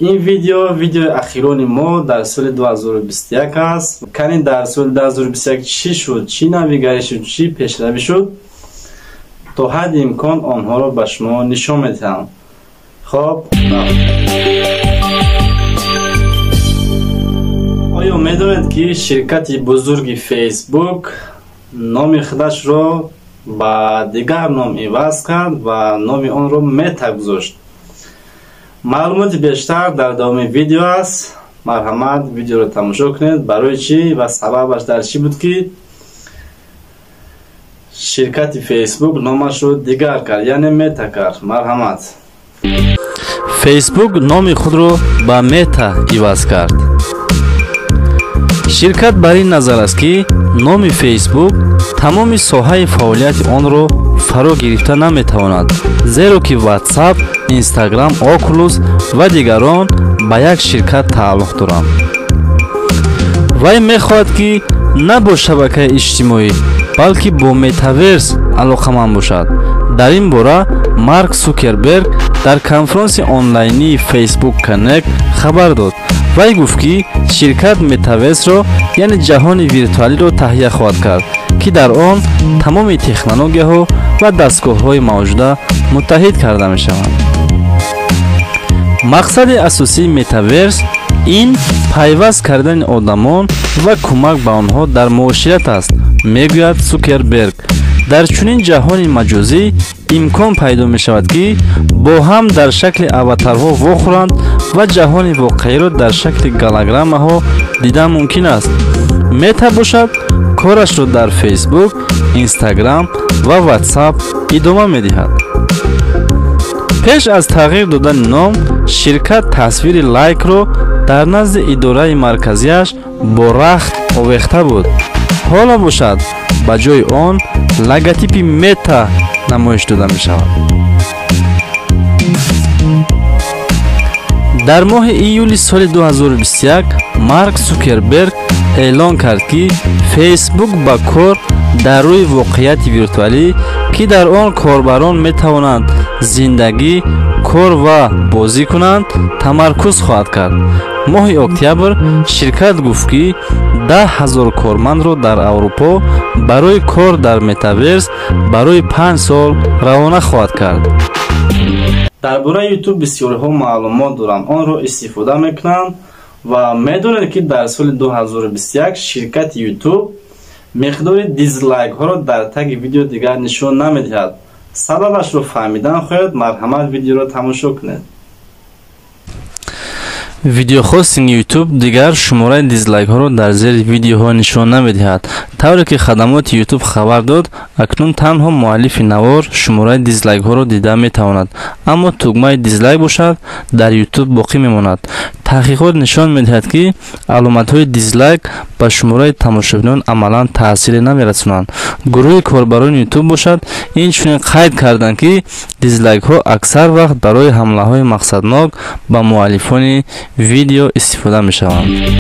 Ин видео видеои ахирони мо дар соли 2021 аст. Кани дар соли 2021 чӣ шуд, чӣ навигарӣ шуд, чӣ пешравӣ шуд, то ҳадди имкон онҳоро ба шумо нишон медиҳам. Хоб, оё медонед, ки ширкати бузурги Facebook номи худашро ба дигар ном иваз кард ва номи онро Мета гузошт? Маълумоти бештар дар давоми видео аст. Марҳамат, видеоро тамошо кунед. Барои чӣ ва сабабаш дар чӣ буд, ки ширкати Facebook номашро дигар кард, яъне Мета кард? Марҳамат. Facebook номи худро ба Мета иваз кард. Ширкат бар ин назар аст, ки номи Facebook тамоми соҳаи фаъолияти онро фаро гирифта наметавонад, зеро ки WhatsApp, Instagram, Oculus ва дигарон ба як ширкат тааллуқ доранд. Вай мехоҳад, ки на бо шабакаи иҷтимоӣ, балки бо метаверс алоқаманд бошад. Дар ин бора Марк Сукерберг дар конфронси онлайнии Facebook Connect хабар дод. Вай гуфт, ки ширкат метаверсро, яъне ҷаҳони виртуалиро таҳия хоҳад кард, ки дар он тамоми технологияҳо ва дастгоҳҳои мавҷуда муттаҳид карда мешаванд. Мақсади асосии метаверс ин пайваст кардани одамон ва кӯмак ба онҳо дар муошират аст, мегӯяд Сукерберг. Дар чунин ҷаҳони маҷозӣ имкон пайдо мешавад, ки бо ҳам дар шакли аватарҳо вохӯранд ва ҷаҳони воқеиро дар шакли голограммаҳо дидан мумкин аст. Мета бошад, корашро дар Фейсбук, Инстаграм ва Ватсап идома медиҳад. Пеш аз тағйир додани ном, ширкат тасвири лайкро дар назди идораи марказиаш бо рахт овехта буд. Ҳоло бошад, ба ҷои он логотипи Мета намоиш дода мешавад. Дар моҳи июли соли 2021 Марк Сукерберг эълон кард, ки Фейсбук ба кор дар рӯи воқеияти виртуалӣ, ки дар он корбарон метавонанд зиндагӣ, кор ва бозӣ кунанд, тамаркуз хоҳад кард. Моҳи октябр ширкат гуфт, ки 10 000 кормандро дар Аврупо барои кор дар метаверс барои 5 сол равона хоҳад кард. Дар бораи Ютуб бисёриҳо маълумот доранд, онро истифода мекунанд. Ва медонед, ки дар соли 2021 ширкати Ютуб миқдори дизлайкҳоро дар таги видео дигар нишон намедиҳад? Сабабашро фаҳмидан хоҳед, марҳамат, видеоро тамошо кунед. Видеохостинги Ютуб дигар шумораи дизлайкҳоро дар зери видеоҳо нишон намедиҳад. Тавре ки хадамоти Ютуб хабар дод, акнун танҳо муаллифи навор шумораи дизлайкҳоро дида метавонад, аммо тугмаи дизлайк бошад, дар Ютуб боқӣ мемонад. Таҳқиқот нишон медиҳад, ки аломатҳои дизлайк ба шумораи тамошобинон амалан таъсире намерасонанд. Гурӯҳи корбарони Ютуб бошад, инчунин қайд карданд, ки дизлайкҳо аксар вақт барои ҳамлаҳои мақсаднок ба муаллифони видео истифода мешаванд.